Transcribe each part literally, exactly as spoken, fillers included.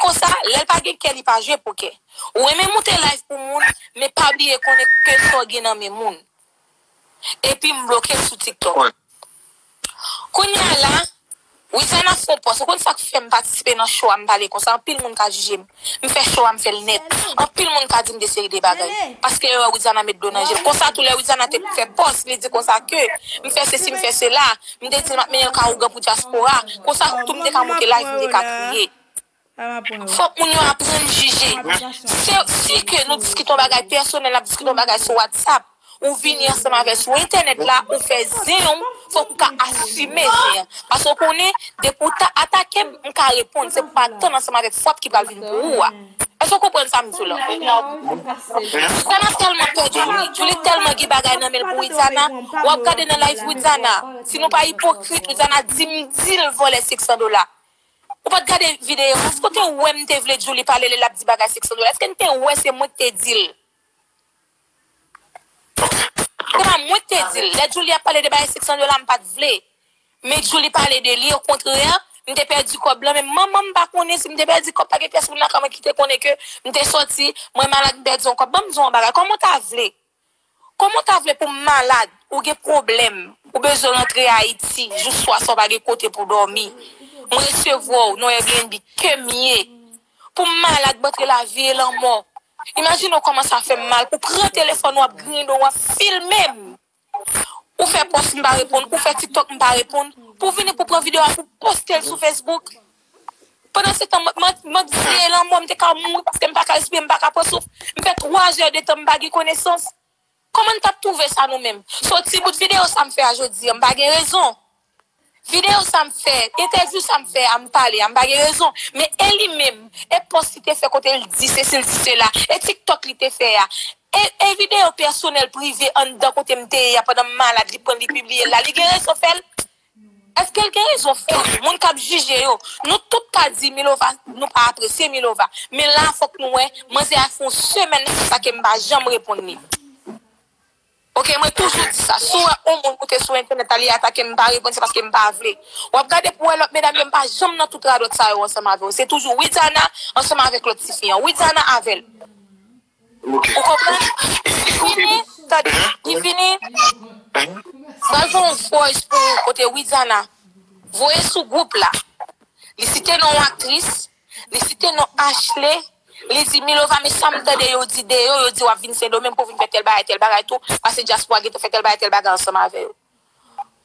konsa, lè l pa gen kè, li pa jwe pokè. Ou renmen moute live pou moun, men pa bliye konnen ke sa w gen nan men moun. Epi m bloke l sou TikTok. Kounye a la, Widiana fè yon pòs. Ou konn sa k fè m patisipe nan show a, m pale konsa? Anpil moun ka jije m. M fè show a, m fè l nèt. Anpil moun ka di m de seri de bagay. Paske yo wè Widiana met dlo nan je l. Konsa tou lè Widiana te fè pòs, li di konsa ke m fè sesi, m fè sela. M te di l m ap mennen l ka ougan pou dyaspora. Konsa tou m te ka moute live, m te ka kriye. Fòk moun yo aprann jije. Se, si ke nou diskite yon bagay pèsonèl, n ap diskite yon bagay sou WhatsApp, ou vini ansanm avè l sou entènèt la, ou fè zen w, fòk ou ka asime zen an. Paske w konnen, depi w ta atake m, m ka reponn. Se pou pa tann ansanm avèk fòt ki pral vin pou ou a. Èske w konprann sa m di w la? Sa n ap tèlman pè Djouly. Djouly tèlman gen bagay nan men l pou Widiana. W ap gade nan live Widiana. Si nou pa ipokrit, Widiana di m di l vòlè senk san dola. Ou pa t gade videyo a? Èske w te wè m te vle Djouly pale lè l ap di bagay senk san dola? Èske n te wè se mwen k te di l? Se pa mwen k te di l. Lè Djouly ap pale de bagay senk san dola, m pa t vle. Men Djouly pale de li, okontrè, m te pèdi kòb lan, men manman m pa konnen si m te pèdi kòb, pa gen pyès moun lakay mwen ki te konnen ke m te sòti, mwen malad, m pèdi yon kòb. Ban m di w yon bagay, kòman w ta vle? Kòman w ta vle pou m malad, ou gen pwoblèm, ou bezwen rantre Ayiti, jou swa sa w pa gen kote pou w dòmi. Mwen resevwa w nan Airbnb ke m ye. Pou m malad, m antre lavi e lanmò. Imajine w kòman sa fè m mal pou w pran telefòn w ap griyen do w ap filme m. Ou fè pòs m pa reponn, ou fè TikTok m pa reponn, pou w vini pou w pran videyo a pou w poste l sou Facebook. Pandan se tan, m ap, m ap, m ap griyen lanmò, m te ka mouri paske m pa ka respire, m pa ka pran souf. M fè twa zè de tan m pa gen konesans. Kòman n t ap twouve sa nou menm? So, ti bout videyo sa m fè a jodi a, m pa gen rezon. Videyo sa m fè, entèvyou sa m fè a, m pale a, m pa gen rezon. Men e li menm, e pòs li te fè kote l di sesi, l di sela, e TikTok li te fè a, e, e videyo pèsonèl prive anndan kote m te ye a pandan m malad, li pran l, li pibliye l la, li gen rezon fè l? Èske l gen rezon fè l? Moun k ap jije yo, nou tout ka di Milova, nou pa apresye Milova. Men la, fòk nou wè, manzè a fè yon semèn konsa ke m pa janm reponn li. Oke, mwen toujou di sa. Si w wè yon moun moute sou entènèt la, li atake m, m pa reponn, se paske m pa vle. W ap gade pou w wè lòt medam yo, m pa janm nan tout radòt sa yo ansanm avè yo. Se toujou Widiana ansanm avèk lòt tifi an. Widiana avè l. Ou konprann? Li fini, tande, li fini. Pral fè yon voice pou kote Widiana voye sou gwoup la. Li site non aktris, li site non Ashley, li di, "Milova, men sa m tande yo di de yo, yo di w ap vin Sendomeng pou vin fè tèl bagay, tèl bagay tou, paske dyaspora gentan fè tèl bagay, tèl bagay ansanm avè yo."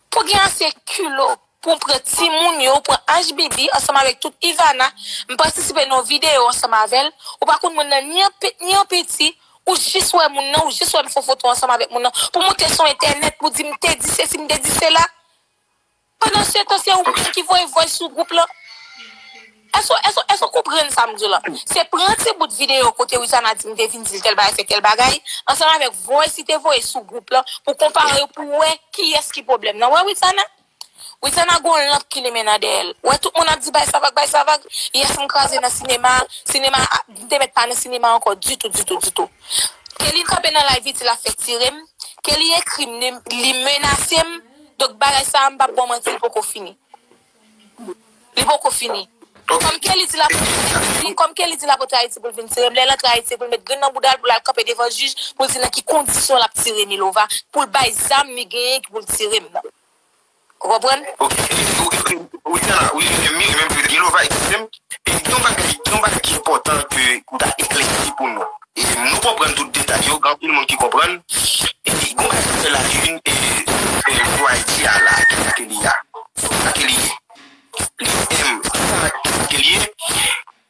Pou gen ase kilo pou w pran timoun yo, ou pran H B B ansanm avèk tout Ivana, m patisipe nan yon videyo ansanm avè l, ou pa konn moun nan ni an pe-, ni an piti, ou jis wè moun nan, ou jis wè m fè yon foto ansanm avèk moun nan, pou moute sou entènèt, pou di m te di sesi, m te di sela. Pandan se tan, se ou menm ki voye voice sou gwoup lan. Èske, èske, èske w konprann sa m di w la? Se pran ti bout videyo kote Widiana di m te vin di l tèl bagay, fè tèl bagay, ansanm avèk voice li te voye sou gwoup lan, pou konpare yo, pou wè kiyès ki pwoblèm nan. Wè Widiana? Widiana gon lanp ki limen nan dèyè l. Wè tout moun ap di bay sa vag, bay sa vag. Yès m kraze nan sinema, sinema, a, m te mèt pa nan sinema ankò ditou, ditou, ditou. Ke li kanpe nan live, li di l ap fè tire m, ke li ekri m, li, li menase m. Donk bagay sa a, m p ap ba w manti, li poko fini. Li poko fini. Kòm ke li di l ap, kòm ke li di l ap antre Ayiti pou l vin tire m, lè l antre Ayiti pou l met grenn nan bouda l, pou l al kanpe devan jij, pou l di nan ki kondisyon l ap tire Milova, pou l bay zam li genyen pou l tire m nan. Ou konprann? Ok, e, e, e, Widiana, wi, e, mi, menm ke Milova, eskize m, e, gen yon bagay, gen yon bagay ki enpòtan ke ou ta eklèsi pou nou. E, nou konprann tout detay yo, gen anpil moun ki konprann. E, gen yon bagay ki fè la une, e, e, sou Ayiti a la, kisa ke li a? Kisa ke li ye? Li, em, kisa, kisa ke li ye?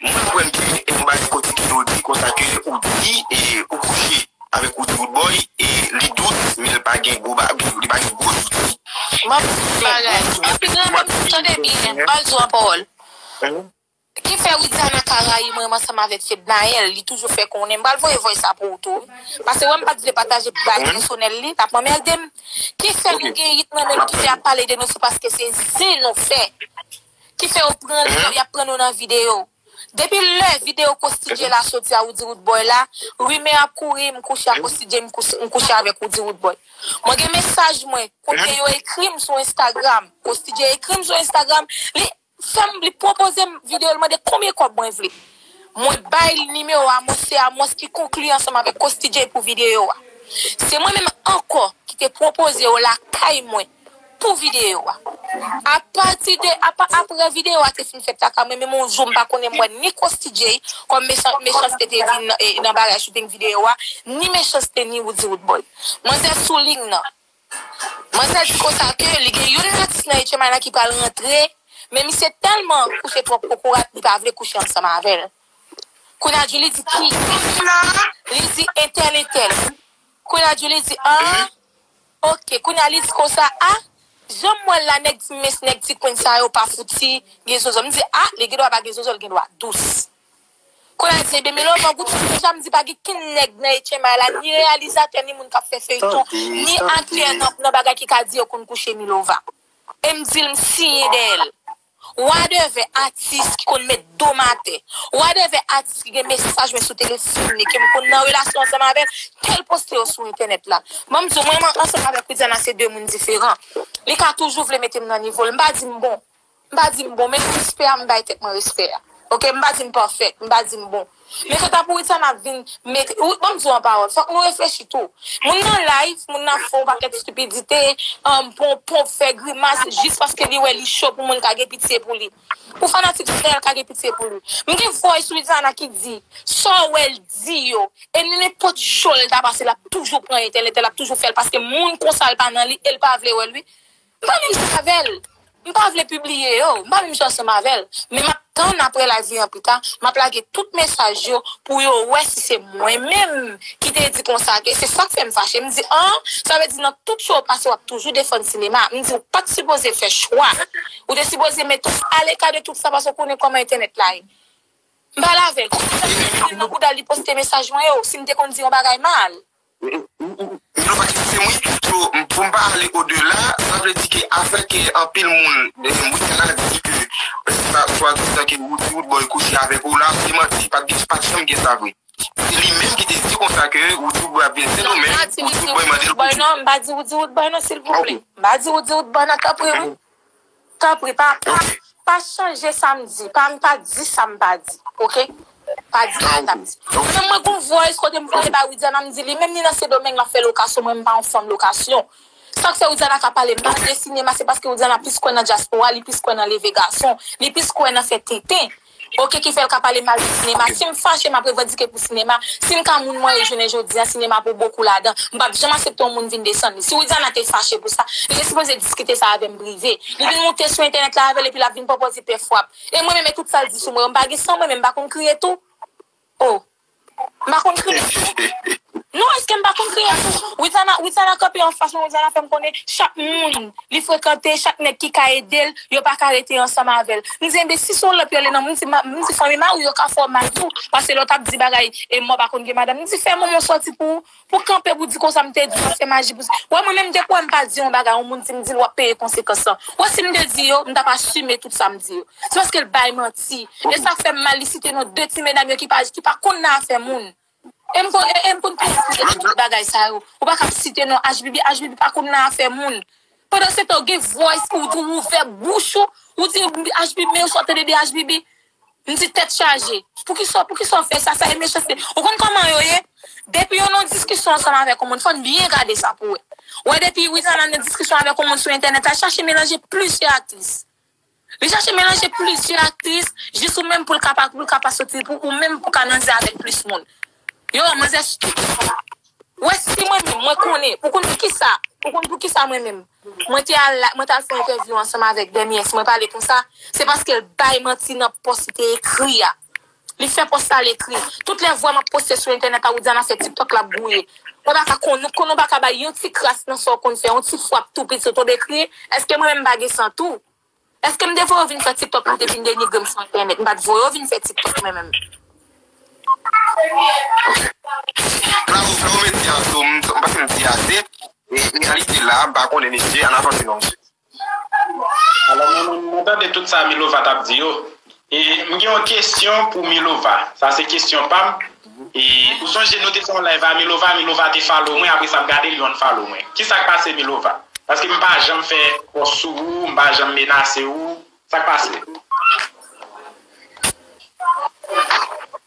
Mwen konprann ke, e, yon bagay kote ke yo di konsa ke ou di, e, ou kouche avèk Roody Roodboy, e li dous, men li pa gen gwo ba-, li pa gen gwo zouti. M ap di yon bagay. Anpil nan moun tande byen, m pral di w an pawòl. Ki fè Widiana ka rayi mwen, mwen ansanm avèk Fednaelle, li toujou fè konnen, m pral voye voice sa pou ou tou, wi. Paske wè m pa t vle pataje bagay pèsonèl li, l ap anmède m. Ki fè nou gen yit nan men nou ki fè ap pale de nou, se paske se zen nou fè. Ki fè yo pran li, y ap pran nou nan videyo. Depi lè videyo Costi J la soti a Roody Roodboy la, rimè ap kouri, m kouche a Costi J, m kouche, m kouche avèk Roody Roodboy. Mwen gen mesaj mwen, kote yo ekri m sou Instagram. Costi J ekri m sou Instagram, li fè m, li pwopoze m videyo, li mande konbyen kòb mwen vle. Mwen bay li nimewo Amos, se Amos ki konkli ansanm avèk Costi J pou videyo a. Se mwen menm ankò ki te pwopoze yo lakay mwen pou videyo a. Apati de, apa, apre videyo a te fin fèt lakay mwen, menm yon jou m pa konnen m wè ni Costi J kòm mechan-, mechanste te vin nan, e, nan bagay shooting videyo a, ni mechanste ni Roody Roodboy. Manzè sou liy nan. Manzè di konsa ke li gen youn nan atis nan H M I la ki pral rantre, men misye tèlman kouche twòp kokorat, li pa vle kouche ansanm avè l. Kounye a Julie di ki? Li di entèl, entèl. Kounye a Julie di, ah, ok. Kounye a li di konsa, ah, jan m wè l la, nèg ti mens, nèg ti kwen sa yo pa fouti gen zozo. M di, ah, li gen dwa pa gen zozo, l gen dwa dous. Kounye a di, ebyen, Milova, goute deja, m di pa gen kenn nèg nan H M I la, ni reyalizatè, ni moun k ap fè feyton, ni aktè nan, nan bagay ki ka di yo konn kouche Milova. E m di l, m siyen dèyè l. Wadèvè atis ki konn met do m atè. Wadèvè atis ki gen mesaj mwen sou telefòn li, ke m konn nan relasyon ansanm avè l, ke l poste yo sou entènèt la. Ban m di w, mwen, mwen ansanm avèk Widiana se de moun diferan. Li ka toujou vle mete m nan nivo l. M pa di m bon. M pa di m bon, men respè a, m bay tèt mwen respè a. Ok, m pa di m pafè, m pa di m bon. Men kanta pou Widiana ap vin mete, ou, ban m di w an pawòl, fòk nou reflechi tou. Moun nan live, moun nan fè yon pakèt estipidite, um, ponp, ponp, fè grimas, jis paske li wè li cho pou moun ka gen pitye pou li. Pou fanatik Chanèl ka gen pitye pou li. M gen voice Widiana ki di, sa w wè l di yo, e nenpòt cho l ta pase, l ap toujou pran entèl, entèl ap toujou fè l, paske moun konsa l pa nan li, e l pa vle wè l, wi. M pa menm jan avè l. M pa vle pibliye yo. M pa menm jan ansanm avè l. Men m ap tann apre live li an pita. M ap lage tout mesaj yo pou yo wè si se mwen menm ki te di konsa ke se sa k fè m fache. M di, an, sa vle di nan tout cho w pase w ap toujou defann sinema. M di ou pa t sipoze fè chwa. Ou te sipoze mete w aleka de tout sa paske w konnen kòman entènèt la ye. M pale avè l. Kòman sa fè li nan bouda li poste mesaj mwen yo si m te konn di yon bagay mal? Milova, eskize m, wi. So, m, pou m pa ale odela, sa vle di ke afè ke anpil moun, eh, Widiana di ke, eh, sa, swadizan ke Roody Roodboy kouche avèk ou la, se manti. Pa t gen, pa t janm gen sa vre. Se li menm ki te di konsa ke Roody Roodboy ap vin Sendomeng, Roody Roodboy mande l pou di. Non, m pa di Roody Roodboy non, silvouplè. M pa di Roody Roodboy non, tanpri, wi. Tanpri, pa, pa, pa chanje sa m di. Pa, m pa di sa m pa di. Ok? Pa di sa m pa di. Mwen menm, mwen gon voice kote m voye bay Widiana, m di li menm li nan Sendomeng, l ap fè lokasyon, mwen m pa yon fanm lokasyon. Sa k fè Widiana ka pale mal de sinema, se paske Widiana plis kwè nan dyaspora, li plis kwè nan leve gason, li plis kwè nan fè tenten. Ok, ki fè l ka pale mal de sinema. Si m fache, m ap revandike pou sinema. Si m ka moun mwen ye jounen jodi a, sinema pou bokou ladan. M p ap janm aksepte yon moun vin desann li. Si Widiana te fache pou sa, li te sipoze diskite sa avè m prive. Li vin moute sou entènèt la avè l epi l ap vin pòpòze pè fwap. E mwen menm, e tout sa l di sou mwen yo, m pa gen san mwen menm, m pa konn kriye tou? Oh. M pa konn kriye tou? Non, èske m pa konn kriye tou? Widiana, Widiana kanpe anfas mwen, Widiana fè m konnen chak moun li frekante, chak nèg ki ka ede l, yo pa ka rete ansanm avè l. M di, enben, si se yon lòt yo rele nan, m di, ma-, m di, fanmi mari w yo ka fè w mal tou, paske lè w t ap di bagay, e mwen pa konn gen madanm. M di, fè manman w sòti pou, pou kanpe, pou di konsa m te di w, fè maji pou sa. Wè, mwen menm, depi w wè m pa di yon bagay, yon moun di m di l, w ap peye konsekans lan. Wè, si m te di yo, m t ap asime tout sa m di yo. Se paske l bay manti. E sa k fè m mal, li site non de ti medam yo ki pa, ki pa konn nan afè moun. E m konn, e, e m konn plis de tout bagay sa yo. Ou pa ka ap site non H B B, H B B pa konn nan afè moun. Pandan se tan, ou gen voice ou di w ouvè bouch ou, ou di H B B, men yo sot tande de H B B. M di tèt chaje. Poukisa, poukisa w fè sa? Sa e mechanste. Ou konn kòman yo ye? Depi yo nan diskisyon ansanm avèk yon moun, fò n byen gade sa pou wè. Wè depi Widiana nan diskisyon avèk yon moun sou entènèt, al chache melanje plizyè aktris. Li chache melanje plizyè aktris, jis ou menm pou l ka pa, pou l ka pa soti, pou ou menm pou ka nan zen avèk plis moun. Yo, manzè, wè si mwen menm, mwen konnen, ou konn poukisa, ou konn poukisa mwen menm. Mwen te al, mwen te al fè entèvyou ansanm avèk Dèmyès, mwen pale konsa, se paske l bay manti nan pòs li te ekri a. Li fè pòs la, l ekri. Tout lè vwa m ap poste sou entènèt la, Widiana fè TikTok l ap gouye. Mwen pa ka konn, konn ou pa ka bay yon ti kras nan sa w konn fè, yon ti fwap tou piti, ou tonbe kriye. Èske mwen menm m pa gen san tou? Èske m te voye yo vin fè TikTok pou te vin denigre m sou entènèt? M pa t voye yo vin fè TikTok mwen menm. Bravo, bravo, mesye Anso, m, m panse m di ase. E reyalite la, m pa konnen mesye, ann avanse non, mesye. Alò, mwen, mwen, mwen tande tout sa Milova t ap di yo. E m gen yon kesyon pou Milova. Sa se kesyon pa m. E ou sonje nou te fè yon live a Milova, Milova te follow mwen, apre sa m gade li unfollow mwen. Kisa k pase Milova? Paske m pa janm fè fòs sou ou, m pa janm menase ou. Sa k pase?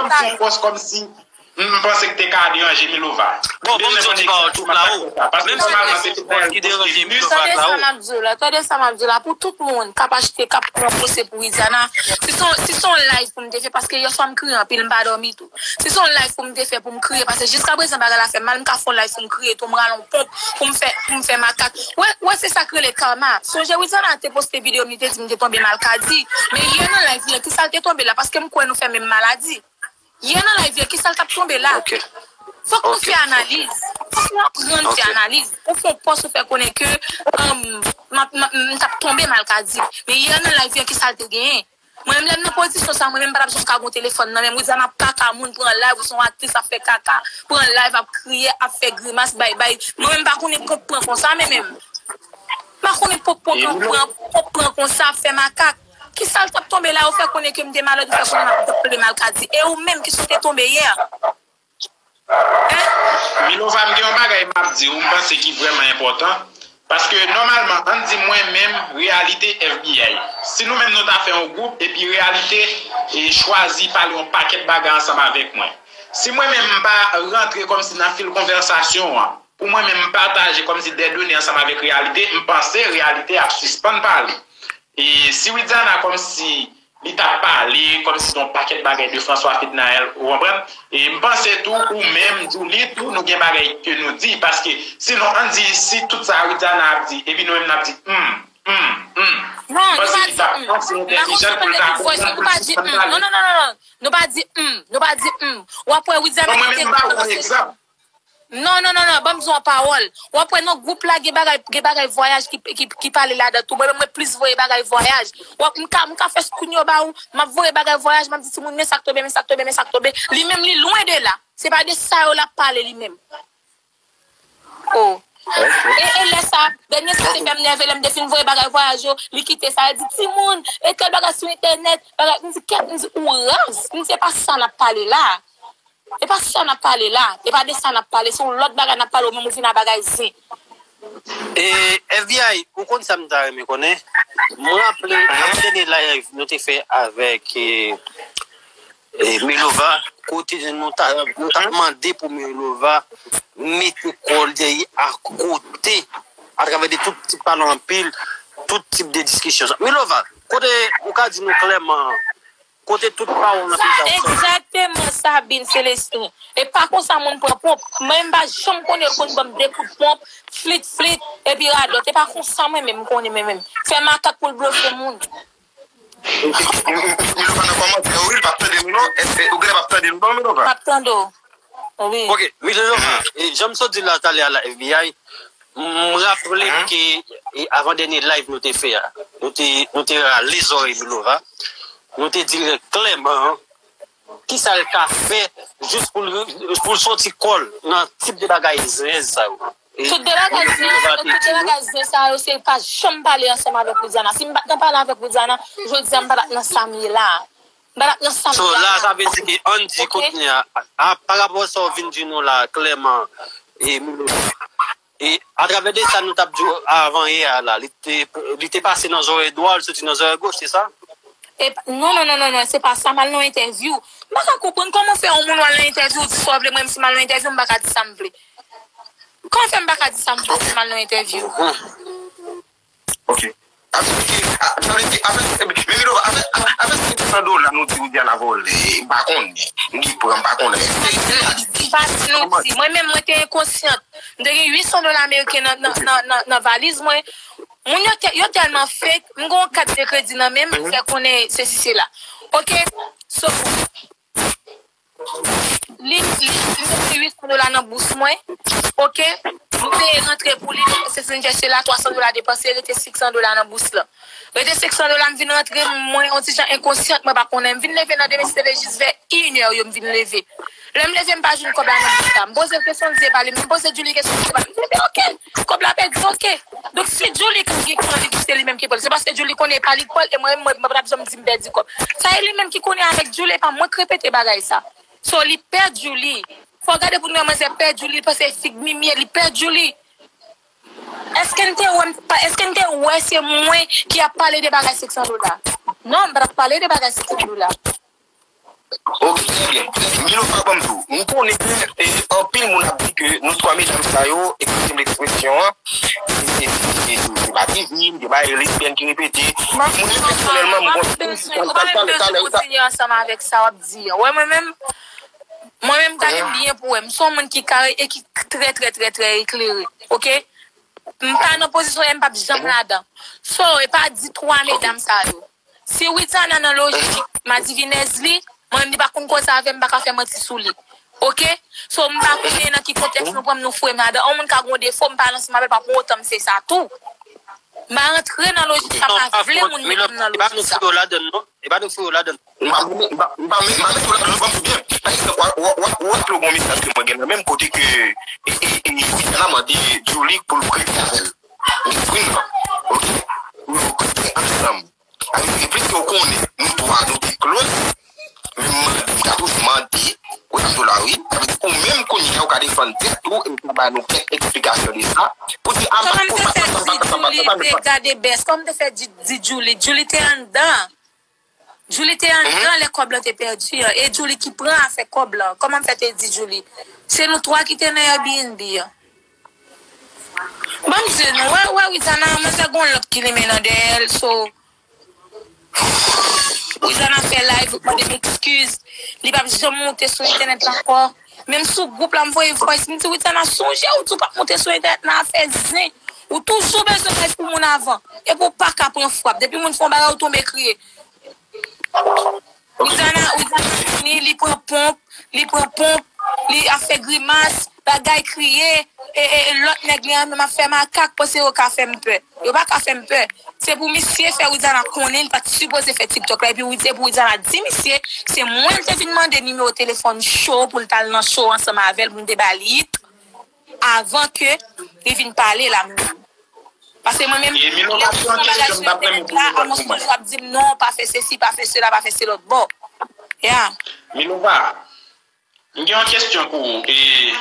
janm fè yon pòs kòmsi m panse k te ka deranje Milova. Bon, ban m di yon ti pawòl tou, Claro. Paske nòmalman se tout bagay ki deranje Milova, Claro. Tande sa m ap di w la, tande sa m ap di w la, pou tout moun k ap achte, k ap pran pwose pou Widiana, si se yon, si se yon live pou m te fè, paske yèswa m kriye anpil, m pa dòmi tou. Si se yon live pou m te fè pou m kriye, paske jiskaprezan bagay la fè m mal, m ka fè yon live pou m kriye tou, m rale yon ponp, pou m fè, pou m fè makak. Wè, wè, se sa k rele karma. Sonje Widiana te poste videyo m, li te di m te tonbe malkadi. Men yè nan live li an, kisa l te tonbe la? Paske m kwè nou fè menm maladi. Yè nan live li an, kisa l t ap tonbe la? Fòk nou fè analiz. Fòk nou aprann fè analiz. Ou fè yon pòs, ou fè konnen ke, um, m ap, m ap, m t ap tonbe malkadi. Men yè nan live li an, kisa l te genyen? Mwen menm, lè m nan pozisyon sa, mwen menm m pa t ap janm ka gon telefòn nan men m. Widiana ap kaka, moun pran live, ou se yon aktris ap fè kaka, pran live, ap kriye, ap fè grimas, bay bay. Mwen menm m pa konnen pran konsa, men menm. M pa konnen pran, pran, pran, pran konsa, ap fè makak. Kisa l t ap tonbe la, ou fè konnen ke m te malad, ou fè konnen m ap tonbe malkadi. E ou menm, kisa w te tonbe yè? Milova, m gen yon bagay m ap di w, m panse ki vrèman enpòtan. Paske nòmalman, ann di mwen menm, Reyalite, F B I. Si nou menm nou ta fè yon gwoup, epi Reyalite e chwazi pale yon pakèt bagay ansanm avèk mwen. Si mwen menm m pa rantre kòmsi nan fil konvèsasyon an, pou mwen menm m pataje kòmsi de done ansanm avèk Reyalite, m panse Reyalite ap sispann pale. E si Widiana kòmsi li t ap pale kòmsi se yon pakèt bagay de François Fednaelle, ou konprann? E m panse tou, ou menm, Djouly tou, nou gen bagay ke nou di, paske sinon, ann di, si tout sa Widiana ap di, epi nou menm n ap di, hmm, hmm, hmm. Non, nou pa di, hmm. M pa konn si nou mete voice, nou pa di, hmm. Non, non, non, non, non. Nou pa di, hmm. Nou pa di, hmm. W ap wè Widiana. Bon, mwen menm, m ba w yon egzanp. Non, non, non, non, ban m di w yon pawòl. W ap wè nan gwoup la, gen bagay, gen bagay vwayaj ki, ki, ki pale ladan tou. Mwen menm, mwen plis voye bagay vwayaj. W ap, m ka, m ka fè screen yo ba ou, m ap voye bagay vwayaj, m ap di timoun, men sa k tonbe, men sa k tonbe, men sa k tonbe. Li menm, li lwen de la. Se pa de sa yo l ap pale li menm. Oh. E, e lè sa, dènye sa te fè m nève, lè m te fin voye bagay vwayaj yo, li kite sa, li di, timoun, e tèl bagay sou entènèt, bagay, m di, kèt, m di, ou raz, m di, se pa sa n ap pale la. E pa sa n ap pale la. E pa de sa n ap pale. Se yon lòt bagay n ap pale, ou menm ou vin a bagay zen. E F B I, ou konn sa m ta renmen konnen? Mwen raple, avan dènye live nou te fè avèk, e, e, Milova, kote nou ta, nou ta mande pou Milova mete kò l dèyè akote, atravè de tout tip pale anpil, tout tip de diskisyon. Milova, kote ou ka di nou klèman, kote tout pawòl nan peyi sa sòti. Egzakteman, Sabine Célestin. E pa konsa moun pran ponp. Mwen m pa janm konnen yo konn ban m de kout ponp, flit, flit, epi radòt. E pa konsa mwen menm m konnen mwen menm. Fè makak pou l blofe moun. Milova nan kòmantè yo, wi, l p ap tande nou non. Èske ou genlè p ap tande nou non, Milova? M ap tande w. Wi. Ok, Milova, e, jan m sot di la talè a la F B I, m raple ke, e, avan dènye live nou te fè a, nou te, nou te rale zòrèy Milova, nou te di l klèman kisa l ka fè jis pou l, pou l soti kò l nan tip de bagay zen sa yo. E, tout de bagay zen, tout de bagay zen sa yo, se pa janm pale ansanm avèk Widiana. Si m pa t nan pale avèk Widiana, jodi a m pa t ap nan sa m ye la. M pa t ap nan sa m ye la. So, la, sa vle di ke ann di kounye a, a, pa rapò sa w vin di nou la, klèman, e, Milova, e, atravè de sa nou t ap di w avan yè a la, li te, li te pase nan zòrèy dwat, li soti nan zòrèy goch, se sa? E pa, non, non, non, non, non, se pa sa, m al nan entèvyou. M pa ka konprann kòman fè yon moun w al nan entèvyou, w di sa w vle, mwen menm si m al nan entèvyou, m pa ka di sa m vle. Kòman fè m pa ka di sa m vle si m al nan entèvyou? Ok. Avèk ki, a, sa vle di, avèk, men Milova, avèk, avèk, avèk senk san dola nou di Widiana vòlè, m pa konnen. M gen pran, m pa konnen. M pa di nou di. Mwen menm, mwen te enkonsyant. M te gen uit san dola ameriken nan, nan, nan, nan, nan valiz mwen. Moun yo, te- yo tèlman fake, m gen yon kat de kredi nan men m, fè konnen sesi sela. Ok? So, li, li, li mete uit san dola nan bous mwen. Ok? M peye rantre pou li, se Saint Jersey la, twa san dola depanse, rete senk san dola nan bous la. Rete senk san dola, m vin rantre, mwen, yon ti jan enkonsyan, mwen pa konnen. M vin leve nan demen, se te jis vè inè yo m vin leve. Lè m leve, m pa jwenn kòb la nan bous la. M poze l kesyon, l di e pa li. M poze Julie kesyon, l di e pa li. M di, ok, kòb la pèdi, ok. Donk, si Julie ka gen ki anvi di se li menm ki pran l, se paske Julie konnen e pa li k pran l, e mwen, mwen, mwen pa t ap janm di m pèdi kòb. Sa e li menm ki konnen avèk Julie, e pa mwen k repete bagay sa. So, li pè Julie. Fò w gade pou nou wè manzè pè Julie, li panse fig mimi, li pè Julie. Èske n te wè m pa, èske n te wè se mwen ki ap pale de bagay senk san dola? Non, m pa t ap pale de bagay senk san dola. Ok, trè byen. Milova, ban m di w, m konnen ke e, anpil moun ap di ke nou twa medam sa yo, eskize m ekspresyon an, se se se se se se pa divin, se pa lesbyèn ki repete. Mwen menm pèsonèlman, m Ou pa menm bezwen kontinye ansanm avèk sa w ap di an. Wè, mwen menm, mwen menm, gade m byen pou wè. M se yon moun ki kare e ki trè, trè, trè, trè eklere. Ok? M pa nan pozisyon e m p ap janm ladan. So, e pa di twa medam sa yo. Si Widiana nan lojik madivinèz li, mwen menm li pa konn koze avè m, m pa ka fè manti sou li. Ok? So, m pa konnen nan ki kontèks nou pran m, nou foure m ladan. Yon moun ka gen yon defo, m pa al ansanm avè l, pa pou otan m se sa tou. M pa rantre nan lojik sa, m pa vle moun mete m nan lojik sa. E pa nou foure w ladann non. E pa nou foure w ladann. M pa m pa m pa met w ladann, ban m di byen. Pa egzanp, w a w a w a w a gon mesaj ke mwen gen nan men m kote ke e e e Widiana mande Julie pou l prete avè l. Li pran nan, ok? Pou yo prete ansanm. Sa vle di ke plis ke w konnen, nou twa nou te close, men m mande, m ka toujou mande, ou ta toujou la wi. Sa vle di ou menm kounye a ou ka defann tèt ou e ou ka ba nou kèk eksplikasyon de sa. Pou di a m pa t pou pa pa pa pa pa pa pa pa. Gade bès, kòman m te fè di Julie? Julie te anndan. Julie te anndan lè kòb lan te pèdi an. E Julie ki pran afè kòb lan. Kòman m fè te di Julie? Se nou twa ki te nan Airbnb an. Ban m di nou, wè, wè, Widiana, manzè gon lòt ki limen nan dèyè l, so. Widiana fè live, mande m ekskiz. Li p ap janm moute sou entènèt la ankò. Menm sou gwoup la, m voye voice, m di, Widiana, sonje ou di w p ap moute sou entènèt nan afè zen. Ou toujou bezwen live pou moun avan. Epi w pa ka pran frap. Depi moun fè yon bagay, ou tonbe kriye. Widiana, Widiana vini, li pran ponp, li pran ponp, li ap fè grimas, bagay kriye, e, e, e lòt nèg li an menm ap fè makak, panse yo ka fè m pè. Yo pa ka fè m pè. Se pou misye fè Widiana konnen li pa t sipoze fè TikTok la, epi Wid- se pou Widiana di misye, se mwen l te vin mande nimewo telefòn show pou l t al nan show ansanm avè l, pou m te ba li it, avan ke li vin pale la menm. Paske mwen menm, lè m fè yon bagay sou entènèt la, Amos toujou ap di m non, pa fè sesi, pa fè sela, pa fè se lòt bò. Yeah. Milova, m gen yon kesyon pou ou. E,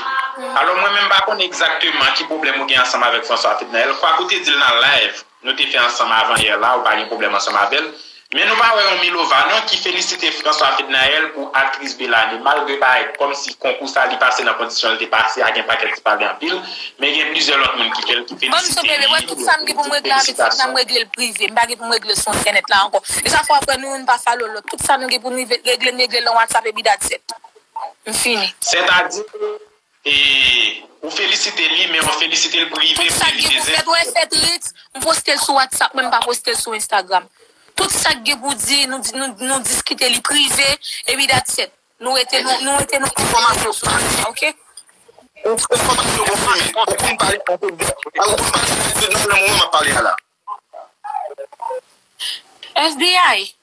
alò, mwen menm m pa konnen egzakteman ki pwoblèm ou gen ansanm avèk François Fednaelle. Kwak ou te di l nan live nou te fè ansanm avan yè la, ou pa gen pwoblèm ansanm avè l. Men nou pa wè yon Milova non ki felisite François Fednaelle pou aktris Bellany, malgre parèt kòmsi konkou sa li pase nan kondisyon l te pase a, gen pakèt ki pale anpil, men gen plizyè lòt moun ki fè l, ki felisite li, ki fè l felisitasyon. M regle l prive, m pa gen pou m regle l sou entènèt la ankò. E sa fè w ap wè nou youn pa follow lòt. Tout sa nou gen pou nou regle, n regle l nan WhatsApp epi that's it. M fini. Sètadi, e, ou felisite li, men ou felisite l prive. Tout sa k gen pou fèt, ou wè fèt Ritz, m poste l sou WhatsApp, mwen m pa poste l sou Instagram. Tout sa k gen pou di, nou, di- nou, nou diskite li prive, epi that's it. Nou rete, nou, nou rete, nou, ok? Enfòmasyon konfime. Ou konn pale anpil de, ou konn pale anpil de nan moman m ap pale a la. FBI.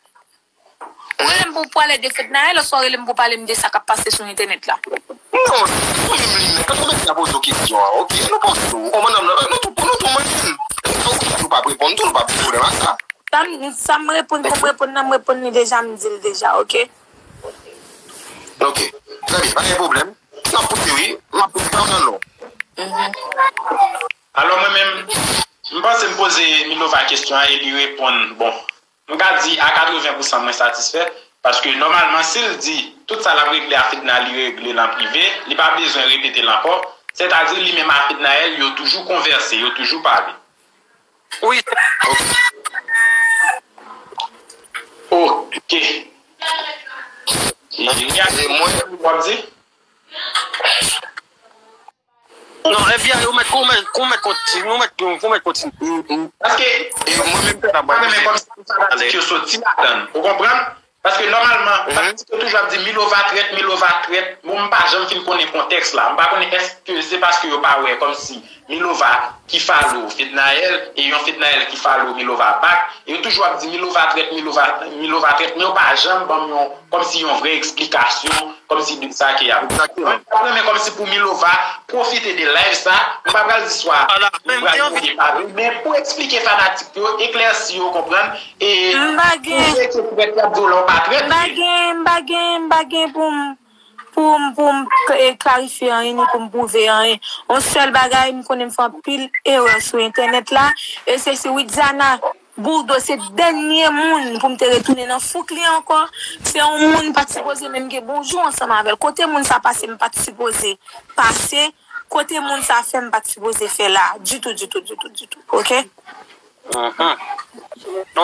Ou rele m pou pale de Fednaelle, oswa ou rele m pou pale m de sa k ap pase sou entènèt la? Non, ou menm li menm, pa kòmanse ap poze w kesyon an, ok? Nou poze w, ou konprann nan, nou tou, nou tou mwen menm. Nou tou, nou p ap reponn tou, nou p ap gen pwoblèm ak sa. Sa m, sa m reponn, pou m reponn nan, m reponn li deja, m di l deja, ok? Ok, trè byen, pa gen pwoblèm. N ap pouse wi, m ap pouse pa nan non. Alò mwen menm, m panse m poze Milova kesyon an e li reponn, bon, m ka di a katreven pousan mwen satisfè, paske nòmalman si l di tout sa l ap regle a Fedna li regle l an prive, li pa bezwen repete l ankò, sètadi li menm a Fednaelle yo toujou konvèse, yo toujou pale. Wi. Ok. Mwen, w ap di? Non, FBI, ou mèt, ou mèt, ou mèt kontinye, nou mèt, nou mèt kontinye. Paske, e mwen menm, m pa renmen kòmsi fanatik yo soti ladan l. Ou konprann? Paske nòmalman, fanatik yo toujou ap di Milova trèt, Milova trèt. Bon, m pa janm fin konnen kontèks la. M pa konnen èske se paske yo pa wè kòmsi Milova ki follow Fednaelle e yon Fednaelle ki follow Milova back. E yo toujou ap di Milova trèt, Milova, Milova trèt, men yo pa janm ban m yon, kòmsi yon vrè eksplikasyon, kòmsi de sa ke y ap. Mwen, m t ap renmen kòmsi pou Milova pwofite de live sa, m pa pral di swa li pral move pa vre, men pou eksplike fanatik yo, eklèsi yo, konprann, e pwouve ke trèt y ap di w la w pa trèt. M pa gen, m pa gen, m pa gen pou m pou m pou m k- e, klarifye anyen ni pou m pwouve anyen. Yon sèl bagay, m konnen m fè anpil erè sou entènèt la, e se si Widiana Bourdeau se dènye moun pou m te retounen nan fouk li ankò. Se yon moun m pa t sipoze menm gen bonjou ansanm avè l. Kote moun sa pase m pa t sipoze pase. Kote moun sa fè m pa t sipoze fè la. Ditou, ditou, ditou, ditou. Oke?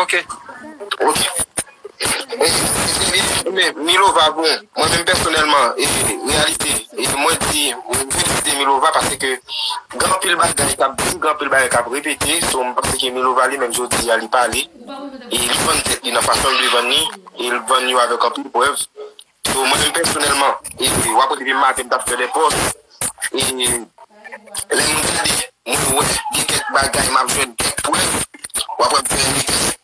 Ok. Ok. Men, men Milova, bon, mwen menm pèsonèlman, e reyalite, e mwen di, mwen felisite Milova paske gen anpil bagay k ap di, gen anpil bagay k ap repete, so m panse ke Milova li menm jodi a li pale, e li vann tèt li nan fason l vann li, e l vann yo avèk anpil prèv. So mwen menm pèsonèlman, e w ap wè depi maten m t ap fè de pòs, e lè m gade, mwen wè gen kèk bagay m ap jwenn kèk prèv, w ap wè m fè yon request